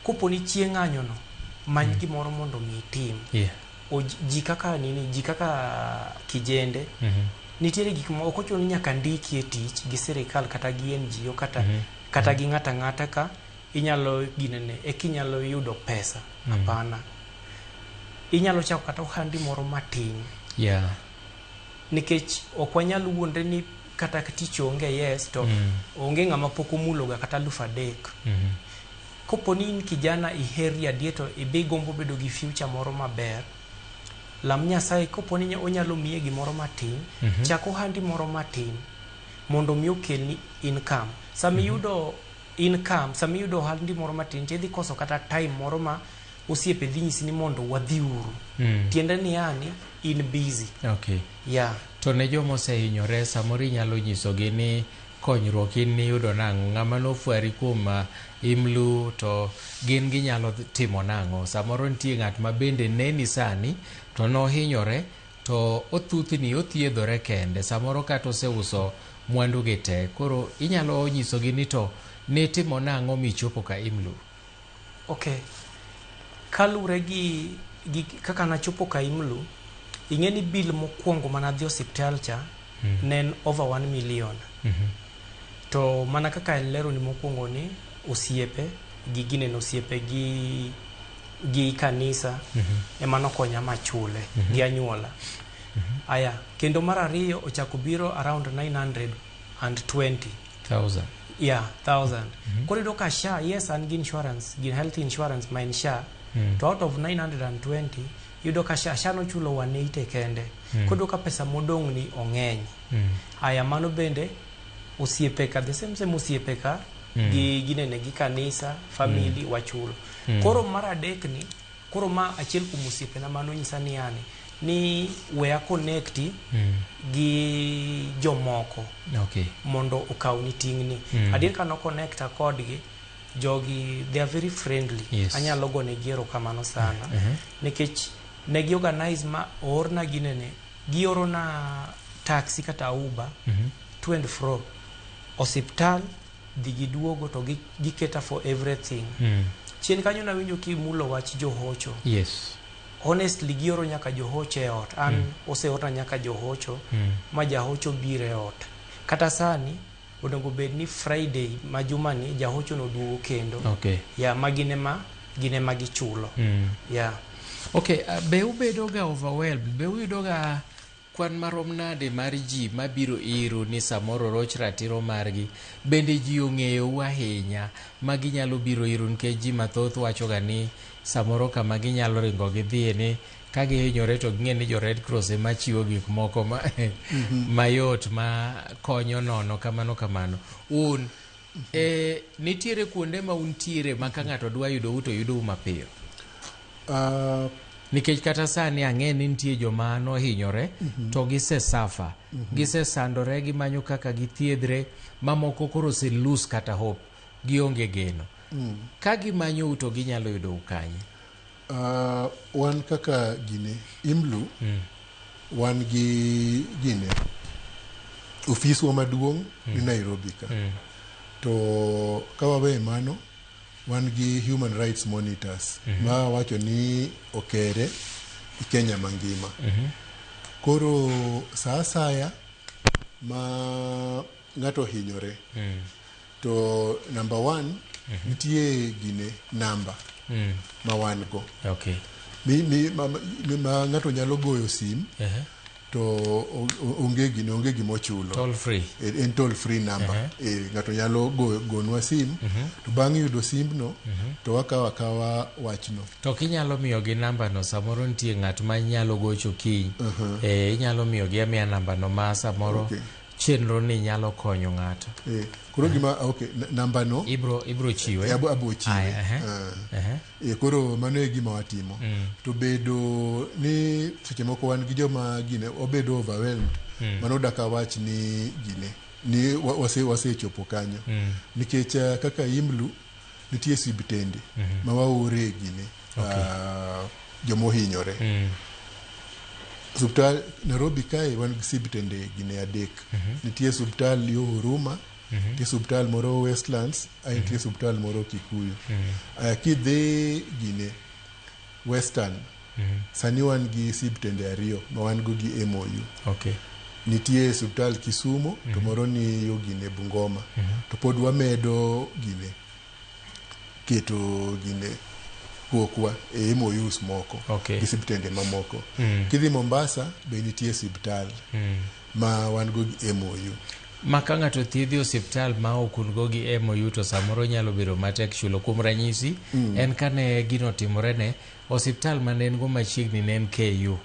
kopo ni chieng' ng'anyo no, many gimoro mondo mi itim. Ji kaka nini, ji kaka kijende, nitiere gik ma ok ochuno ni nyaka ndiki e tich gi sirikal kata gi NGO kata kata gi ng'ato ang'ata ka inyalo ginene eka inyalo yudo pesa. Hapana. Inyalo chako kata ohandi moro matin. Nikech ok wanyal wuondre ni kata tich onge, yes, to onge ng'ama pok omuloga kata 3,000. Kopo ni in kijana iheri adier to ibi gombo bedo gi future moro maber, lam Nyasaye kopo ni onyalo miye gimoro matin, chak ohandi moro matin mondo mi okelni income. Sama iyudo income, sama iyudo ohandi moro matin, tidhi koso kata time moro ma osiepe dhi nyisi ni mondo wadhiuru. Tiende ni yani in busy. Yeah. To ne joma osehinyore, samoro inyalo nyisogi ni konyruok in niyudo nang'o? Ng'ama nofwari kuom IMLU to gin ginyalo timo nang'o? Samoro nitie ng'at ma bende neni sani to nohinyore to othuthni othiedhore kende. Samoro kata oseuso mwandu gi te. Koro inyalo nyisogi ni to nitimo nang'o michopo ka IMLU? Okay. Kalure gi kaka nachopo ka IMLU, ing'e ni bill mokwongo manadhi osiptal cha ne en over 1 million. To mana kaka lero ni mokwongo ni osiepe gi ginene osiepe gi kanisa ema nokonya machule gi anyuola. Aya, kendo mar ariyo ochako biro around 920 Thousand. Yeah, 1,000. Koro iyudo ka SHA, yes, an gi insurance, gi health insurance ma en SHA. To out of 920, iyudo ka SHA nochulo 180 kende. Koro iyudo ka pesa modong' ni ong'eny. Aya, mano bende osiepe ka, the same osiepe ka, gi ginene gi kanisa, family, wachulo. Koro mar adek ni, koro ma achiel kuom osiepena manonyisa ni yani, ni we connect gi jomoko. Mondo okawni ting'ni. Adier ka no connecta kodgi, jogi, they are very friendly. Anyalo gonegi erokamano sana. Nikech ne gi organize ma oorna ginene, giorona taxi kata Uber, to and fro. Osiptal, dhi giduogo to giketa for everything. Chien kanyo nawinjo kimulo wach johocho. Honestly, gioro nyaka johocho e ot. An oseorna nyaka johocho, ma jahocho biro e ot. Kata sani, onego bed ni Friday ma jumani jahocho no duogo kendo. Ya, ma gin ema gichulo. Ya. Okay, be ubedo ga overwhelmed? Be uyudo ga kwan marom nade mar ji mabiro iru ni samoro roch ratiro margi? Bende ji ong'eyou ahinya ma ginyalo biro iru nikech ji mathoth wacho ga ni samoro kama ginyalo ringo gidhiye ni ka gihinyore to ging'e ni jo Red Cross ema chiwo gik moko ma, mayot ma konyo nono kamano kamano. Un nitiere kuonde ma untiere ma ka ng'ato dwa yudou to yudou mapiyo? Nikech kata sani ang'e ni nitie joma nohinyore to gisesafa, gisesandore, gimanyo kaka githiedhre, mamoko koro ose lose kata hope, gionge geno. Ka gimanyou to ginyalo yudou kanye? Wan kaka gine IMLU, wan gi gine ofiswa maduong' ni Nairobi ka. To ka waweyo mano, wan gi human rights monitors ma wacho ni okere i Kenya mangima. Koro sa asaya ma ng'ato ohinyore, to number one, nitie gine namba ma wan go mi ma ng'ato nyalo goyo sim to onge gine, onge gimochulo. Toll free. En toll free number. Ng'ato nyalo gonwa sim to bang' yudo simbno to wakawo akawa wachno. To kinyalo miyogi namba no, samoro nitie ng'at ma nyalo gocho kiny. Inyalo miyogi amiya namba no ma samoro. chenro ni nyalo konyo ng'ato. Koro gima okay, namba no ibro chiwe. Abo chiwe. Koro mano e gima watimo. To bedo ni seche moko wan gi joma gine obedo overwhelmed. Mano daka wach ni gine ni wasechopo kanyo. Nikech kaka IMLU nitie sibitende ma waore gine jomohinyore. Osiptal Nairobi kae wan gi sibitende gine adek. Nitie osiptal yo Huruma, nitie osiptal moro Westlands, ae nitie osiptal moro Kikuyu. Kidhi gine Western, sani wan gi sibitende ariyo ma wan go gi MOU. Nitie osiptal Kisumu, to moro ni yo gine Bungoma. To pod wamedo gine keto gine kokwa e MOUs moko gi sibitende mamoko. Kidhi Mombasa be nitie siptal ma wan go gi MOU. Ma ka ng'ato thiedhi osiptal ma ok un go gi MOU to samoro nyalo bedo matek chulo. Kuom ranyisi, en kane gino otimore ne, osiptal mane en go machiegni ne en KU.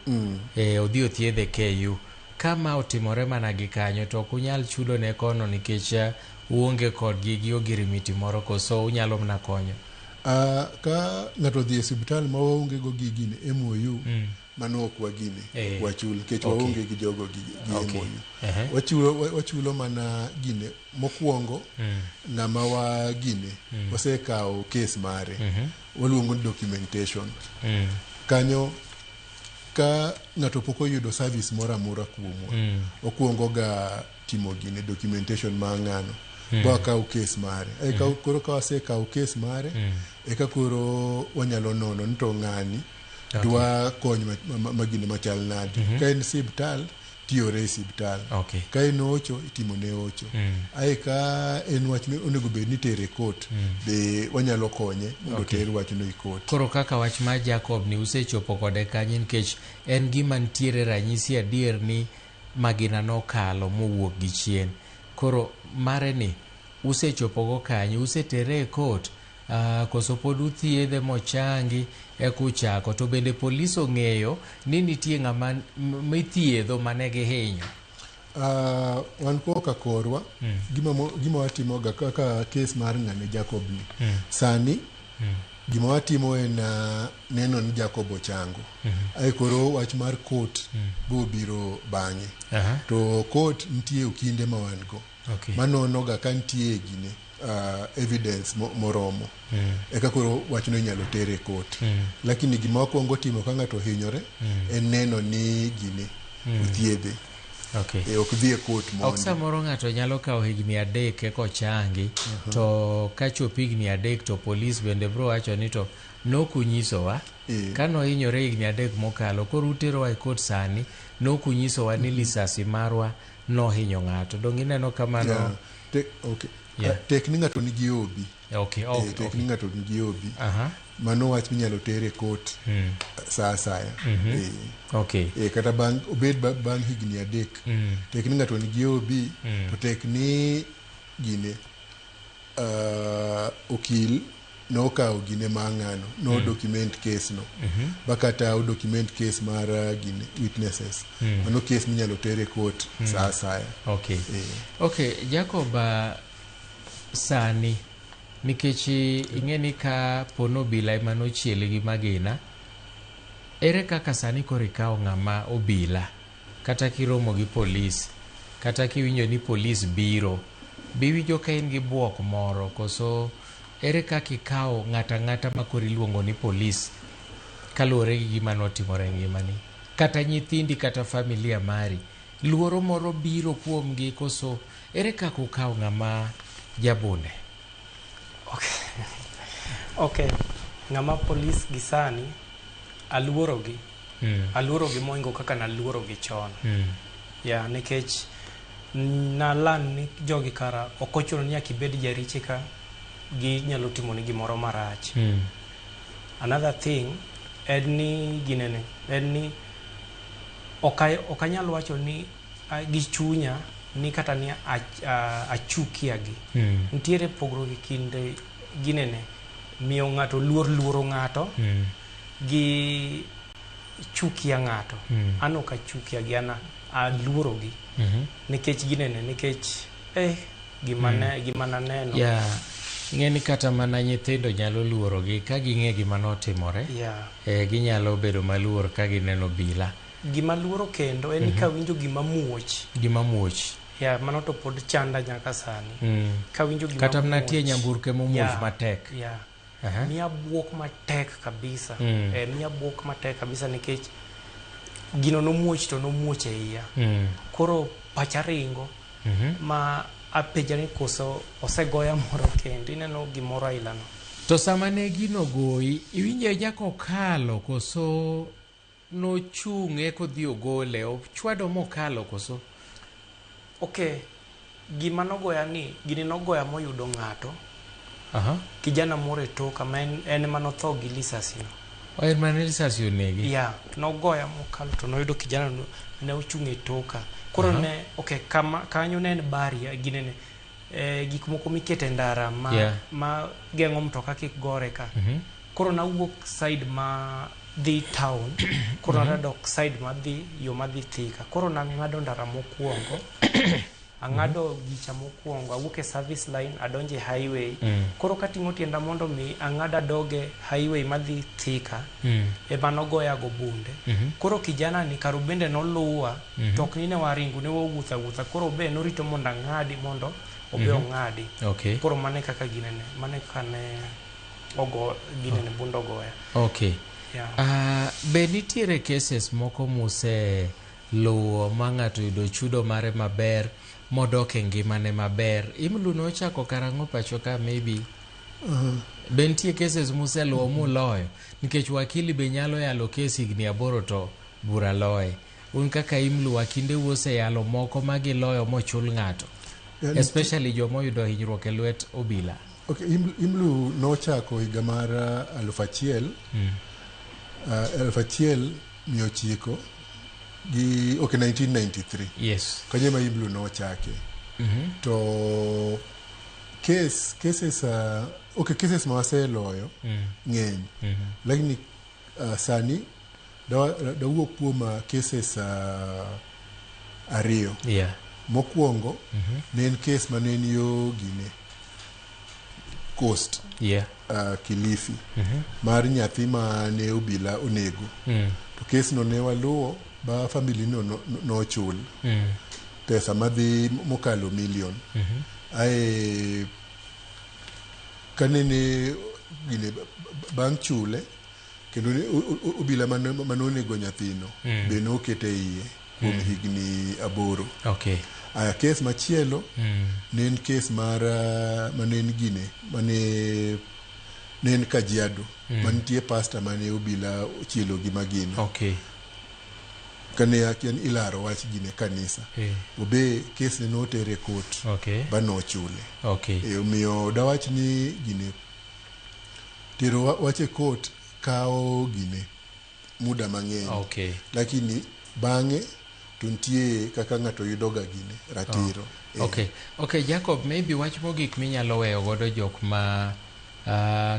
Odhi othiedhe KU. Kama otimore mana gi kanyo to ok unyal chulo ne kono nikech uonge kodgi gi ogirimiti moro, koso unyalo mana konyo? Ka ng'ato odhi e osiptal ma waonge go gi gine MOU, mano ok wagine, wachul nikech waonge gi jogo gi MOU. Wachulo mana gine mokwongo ng'ama wa gine osekawo kes mare. Waluongo ni documentation. Kanyo ka ng'ato pok oyudo service moro amora kuomwa, okwongo ga timo gine documentation mar ng'ano. Ba wakaw kes mare. Koro ka wasekawo kes mare, eka koro wanyalo nono ni to ng'ani dwa kony ma gine machal nade. Ka en siptal, tiyore e siptal. Ka en ocho, itimo ne ocho. Ae ka en wach onego bed ni itere e court, be wanyalo konye mondo oter wachno e court. Koro kaka wach mar Jacob ni usechopo kode kanye, nikech en gima nitiere ranyisi adier ni magina nokalo mowuok gi chien. Koro mare ni usechopo go kanye, usetere e court, koso pod uthiedhe mochangi eka uchako? To bende polis ong'eyo ni nitie ng'ama mithiedho mane gihinyo? Wan koka korwa, gima watimoga kaka kes mar ng'ane Jacob ni. Sani, gima watimo en neno ni Jacob ochango. Ae koro wach mar court bo biro bang'e. To court nitie okinde ma wan go. Manono ga ka nitie gine evidence moromo. Eka koro wachno inyalo ter e court. Lakini gima wakwongo timo ka ng'ato ohinyore, en neno ni gine othiedhe. Ok dhi e court mondi. Ok samoro ng'ato nyalo kawo higni 3 eka ochangi, to kachopo higni 3 to polis bende biro wacho ni to nokunyisowa. Ka nohinyore higni 3 mokalo, koro uterowa e court sani, nokunyisowa ni lisasi marwa nohinyo ng'ato. Donge ineno kamano? Tek ni ng'ato nigi obi. Tek ni ng'ato nigi obi. Mano wach minyalo ter e court sa asaya. Kata bang' obed bang' higni 3. Tek ni ng'ato nigi obi, to tek ni gine okil nokawo gine mar ng'ano, no document case no. Ba kata o document case mar gine witnesses. Mano case minyalo ter e court sa asaya. Jacob, sani nikech ing'e ni ka pono obila ema nochiele gi magina, ere kaka sani koro ikawo ng'ama obila, kata kiromo gi polis, kata kiwinjo ni polis biro, biwinjo ka in gi buok moro, koso ere kaka ikawo ng'ato ang'ata ma koro iluongo ni polis kaluwore gi gima notimore e ngimani, kata nyithindi kata familia mari, luoro moro biro kuomgi, koso ere kaka ukawo ng'ama jabunde? Ng'ama polis gi sani aluorogi. Aluorogi moingo kaka naluorogi chon. Nikech nalan ni jogi kara ok ochuno ni nyaka ibed jaricho ka ginyalo timoni gimoro marach. Another thing en ni ginene, en ni ok anyal wacho ni gi chunya ni kata ni achukia gi. Nitiere pogruok e kind ginene, miyo ng'ato luor luoro ng'ato gi chukia ng'ato. An ok achukia gi, an Aluorogi nikech ginene, nikech gima ne gima naneno. Yeah. Ing'e ni kata mana nyithindo nyalo luorogi ka ging'e gima notimore. Ginyalo bedo maluor ka gineno obila. Gima luoro kendo en ni kawinjo gima muoch. Gima muoch. Yeah, mano to pod chanda nyaka sani. Kawinjo gima Kata mana tie muoch. nyamburko emomuoch matek. Miya buok matek kabisa. Miya buok matek kabisa nikech gino nomuoch to nomuoch e iya. Koro pacha ringo ma apenja ni koso osegoya moro kendo ineno gimoro aila no. To sama ne gino goyi, iwinjo jako okalo koso nochung' eka odhi ogole, ochwado mokalo koso? Okay, gima nogoya ni, gini nogoya moyudo ng'ato. Kijana moro e toka ma en ema notho gi lisasi no. O en mane lisasi onege? Yeah, nogoya mokalo to noyudo kijana no ne ochung' e toka. Koro ne, okay, kama, kanyo ne en barrier, ginene, gik moko mikete ndara ma, ma geng'o mtoka kik gore ka. Koro nawuok side ma dhi town, koro nadok side ma dhi, yo ma dhi Thika. Koro nang'ado ndara mokwongo, ang'ado gicha mokwongo, awuok e service line, adonjo e highway. Koro kating'o tienda mondo mi ang'ad adoge highway madhi Thika, ema nogoya go bunde. Koro kijana ni karo bende noluwa, to ok ni ne waringo, ne wawuotho awuotha. Koro be norito mondo ang'adi mondo obe ong'adi. Koro mano e kaka ginene, mano e kaka ne ogo ginene bunde ogoya. Be nitiere cases moko muse luwo ma ng'ato yudo chudo mare maber modok e ngimane maber? IMLU nochako karang'o pacho ka maybe? Be nitie cases museluwo muloyo? Nikech wakili be nyalo yalo kes higni 8 to bura loye. Un kaka IMLU wakindeu oseyalo moko ma giloyo mochul ng'ato. Especially joma oyudo hinyruok e lwet obila. Okay, IMLU nochako higa mar 1993 gi, okay, 1993. Kanyo ema IMLU nochake. To cases, okay, cases ma waseloyo ng'eny. Lakini sani dawuo kuom cases 2. Mokwongo ne en case mane en yo gine Coast. Kilifi. Mar nyathi ma ne obila onego. To case no ne waluwo ba family no nochul. Pesa madhi mokalo million. Ae kanene gine bang' chule kendo obila mane onego nyathino be nokete iye kuom higni 8. Aya case machielo ne en case mar mane en gine mane ne en Kajiado manitie pastor mane obila ochielo gi magina. Kane en ilaro wach gine kanisa. Obe case ne notere court. Ba nochule. Omiyo dawach ni gine tero wach e court kawo gine muda mang'eny. Lakini bang'e to nitie kaka ng'ato yudo ga gine ratiro. Okay, Jacob, maybe wach mogik minyalo weyo godo jok ma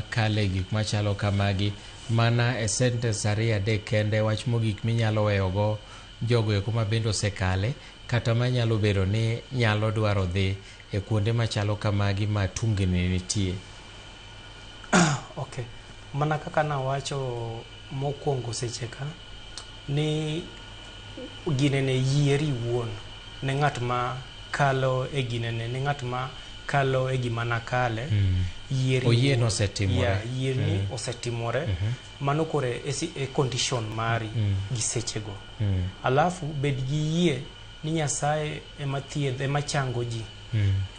kale gik machalo kamagi mana e sentence 2-3 kende, wach mogik minyalo weyo go jogo eko ma bende osekale kata manyalo bedo ni nyalo dwaro dhi e kuonde machalo kamagi ma tungni nitie. Okay. Mana kaka nawacho mokwongo seche ka ni ginene yieri wuon ne ng'at ma kalo e ginene, ne ng'at ma kalo e gima nakale. Yieri Oyie wuon. nosetimore. Yeah, yieri ni osetimore. Mano kore e condition mari gi sechego. Alafu bed gi yie ni Nyasaye ema thiedh, ema chango ji.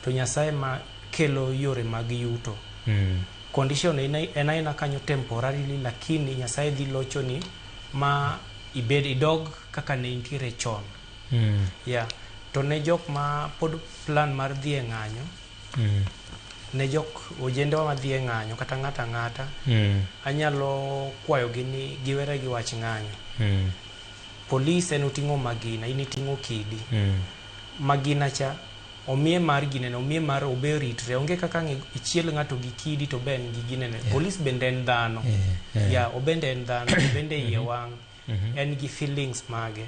To Nyasaye ema kelo yore mag yuto. Condition en aina kanyo temporarily, lakini Nyasaye dhi lochoni ma ibed idog kaka ne intiere chon. Yeah. To ne jok ma pod plan mar dhi e ng'anyo, ne jok ojendewa ma dhi e ng'anyo kata ng'ato ang'ata, anyalo kwayogi ni giwere gi wach ng'anyo. Polis en oting'o magina, in iting'o kidi. Magina cha omiye mar ginene, omiye mar obe ritre. Onge kaka ang' ichiel ng'ato gi kidi to be en gi ginene. Polis bende en dhano. Yeah, obende en dhano, obende iye wang'. En gi feelings mage.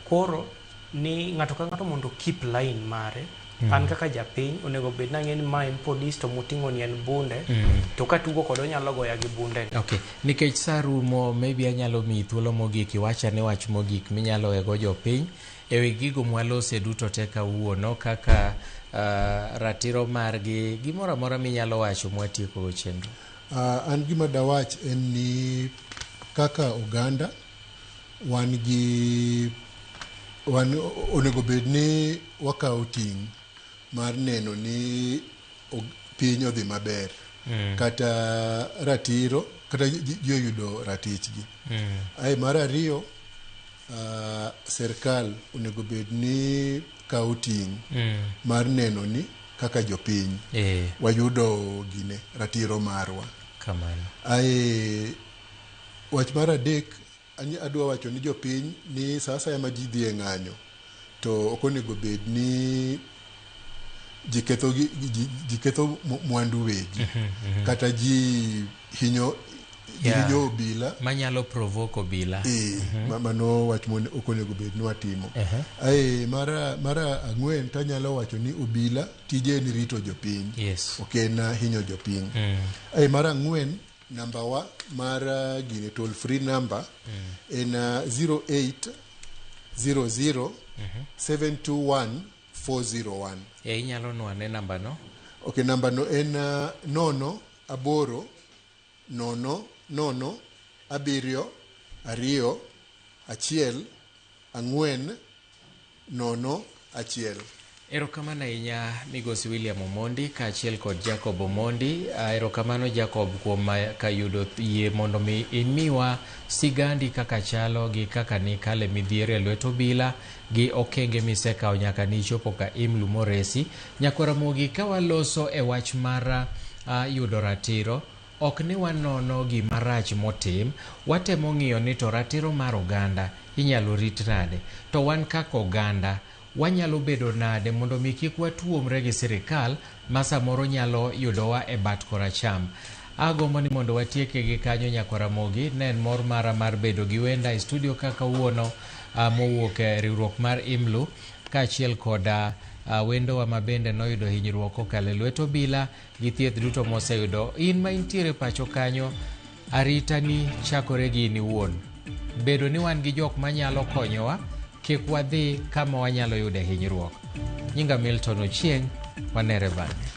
Koro Ni ng'ato ka ng'ato mondo keep line mare. An kaka japiny onego bed nang'e ni ma en polis to moting'o ni en bunde, to katugo kode onyalo goya gi bunde ni. Okay, nikech sa rumo, maybe anyalo miyi thuolo mogik iwachane wach mogik minyalo wego jopiny ewi gigo mwalose duto te kawuono kaka ratiro margi, gimoro amora minyalo wacho mwatieko go chenro. An gima dawach en ni kaka oganda wan gi wan onego bed ni wakawo ting' mar neno ni piny odhi maber, kata ratiro kata ji oyudo ratichgi. Ae mar ariyo, serikal onego bed ni kawo ting' mar neno ni kaka jopiny wayudo gine ratiro marwa. Kamano. Ae wach mar adek, adwa wacho ni jopiny ni sa asaya ma ji dhi e ng'anyo to ok onego bed ni ji ketho ji ketho mwandu wegi, kata ji hinyo ji hinyo obila manyalo provoke obila. Mano wach ma ok onego bed ni watimo. Ae mar ang'wen, tanyalo wacho ni obila tije en rito jopiny, ok en hinyo jopiny. Ae mar ang'wen, namba wa mar gine toll free number en 08 00 721 401. Inyalo nwane namba no? Ok, namba no en 0 8 0 0 7 2 1 4 0 1. Erokamano ahinya Migosi William Omondi kaachiel kod Jacob Omondi. Erokamano Jacob kuom ka yudo yie mondo mi imiwa sigandi kaka chalo gi kaka nikale midhiero e lwet obila gi okenge misekawo nyaka nichopo ka IMLU moresi. Nyakwar Ramogi, ka waloso e wach mar yudo ratiro, ok ni wanono gima rach motim, watemo ng'iyo ni to ratiro mar oganda inyalo rit nade, to wan kaka oganda wanyalo bedo nade mondo mi kik watuomre gi sirikal ma samoro nyalo yudowa e bat koracham. Agombo ni mondo watieke gi kanyo nyakwar Ramogi. Ne en mor mara mar bedo gi wenda e studio kaka kawuono, mowuok e riwruok mar IMLU, kaachiel koda wendowa ma bende noyudo hinyruok kokalo e lwet obila gi thieth duto moseyudo. In ma intiere pacho kanyo, arita ni chakore gi in iwuon. Bedo ni wan gi jok manyalo konyowa, kik wadhi kama wanyalo yude hinyruok. Nyinga Milton Ochieng', wanere bang'e.